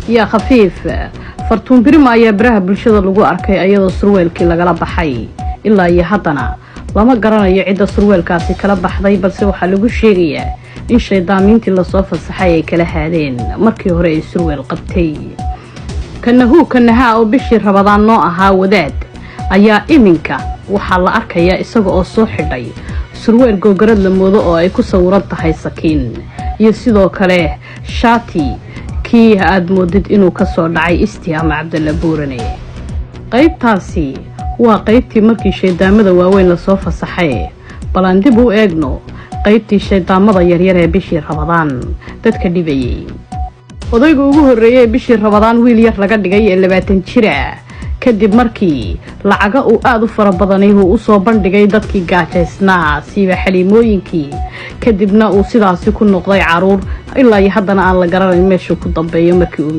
Yaa khafiif Fartuun Birima ayaa baraha bulshada lagu arkay ayadoo surweelkii lagala baxay. Ilaa iyo haddana lama garanayo cidda surweelkaasi kala baxday, balse waxaa lagu sheegayaa in shaydaamiintii lasoo fasaxay ay kala haadeen markii hore ay surweel qabtay. Kanahuu kanahaa oo bishii Rabadaan noo ahaa wadaad ayaa iminka waxaa la arkayaa isaga oo soo xidhay surweel googarad la moodo oo ay ku sawiran tahay sakiin, iyo sidoo kale shaati kii aad moodid inuu kasoo dhacay Isti ama Cabdalla Buurane. Qaybtaasi waa qaybtii markii shaydaamada waaweyn lasoo fasaxay. Bal aan dib u eegno qaybtii shaydaamada yaryar ee bishii Rabadaan dadka dhibayay. Odayga ugu horreeyay ee bishii Rabadaan wiil yar laga dhigay ee 20 jira, kadib markii lacaga uu aada u fara badanay uu usoo bandhigay dadkii gaajaysnaa, siiba xaliimooyinkii, kadibna uu sidaasi ku noqday caruur, ilaa iyo haddana aan la garanayn meeshuu ku dambeeyo markii uu